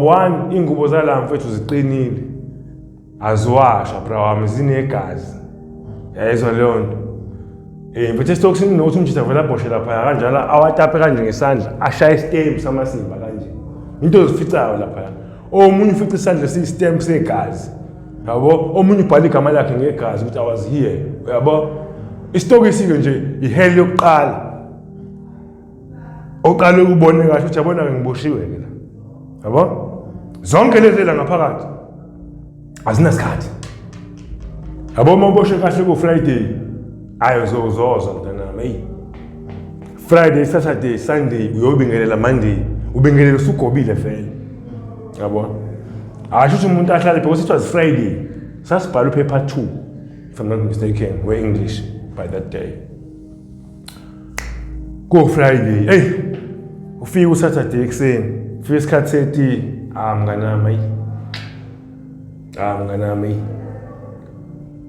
One, iy'ngubo zala mfethu ziqinile, aziwashwa bra wami, zinegazi, yayizwa leyo nto. Mfethu, esitokisini nokuthi umjita vele abhoshe laphaya kanjalo, awatape kanje ngesandla, ashaye isitembu samasimba kanje, into ozificayo laphaya. Omunye ufica isandla siyisitembu segazi, yabo. Omunye ubhala igama lakhe ngegazi ukuthi "I was here", uyabo. Isitokisi-ke nje iheli yokuqala oqale ukubone kahle ukuthi yabona-ke ngiboshiwe-ke la, yabo. Zonke lezi la ngaphakathi azinasikhathi, yabo. Uma uboshwe kahle ku-Friday, ayi, uzozwa mntanami, eyi, Friday, Saturday, Sunday, uyobingelela Monday, ubingelela usugobile vele, yabo. Asho ukuthi umuntu ahlale, because it was Friday, sasibhala upaper 2, if I'm not mistaken, we-English by that day, ko-Friday. Eyi, ufike uSaturday ekuseni, ufike isikhathi seti. Ah, mnganami, ayi, ah, mnganami,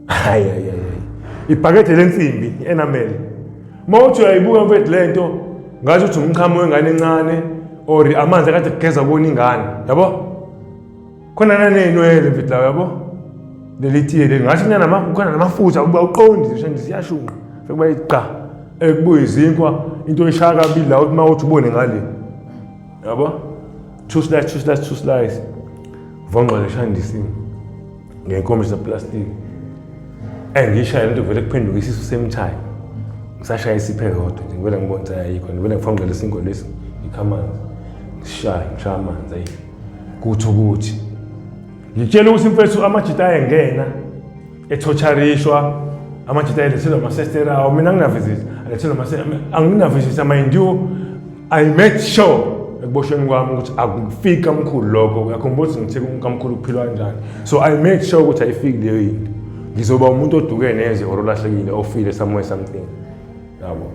hayi, hayi, hayi, hayi, ibhakede lensimbi enamel, uma uthi uyayibuka mfethu le nto, ngathi uthi umchamo wengane encane or amanzi akade kugeza kubona ingane, yabo. Khona naney'nwele mfethu la, yabo, leli tiye leli ngathi kukhona namafutha, uba uqondi nje nje, siyashunqa, sekuba yiqa ekubuye izinkwa, into eshaya kabili la, uthi uma uthi ubone ngale, yabo, two slice, two slice, two slice, vonqa leshandisini ngenkomishi zeplastiki, engiyishaya lento, vele kuphenduka isisu same time. Ngisashaya isiphe kodwa nje, ngivele ngibone ukuthi ayikho, ngivele ngifongqele isinkwa lesi, ngikha amanzi, ngishaye, ngishaya amanzi, ayi, kuthi ukuthi ngitshela ukuthi mfethu, amajita ayengena ethotharishwa, amajita ayelethelwa amasestera awo. Mina anginavisit, alethelwa, anginavisit. Mind you, I made sure ekuboshweni kwami ukuthi akufiki kamkhulu lokho. Uyakhumbula ukuthi ngithe kamkhulu kuphilwa kanjani? So I made sure ukuthi ayifiki leyo yinto, ngizoba umuntu oduke neze or olahlekile, ofile somewhere, something, yabo.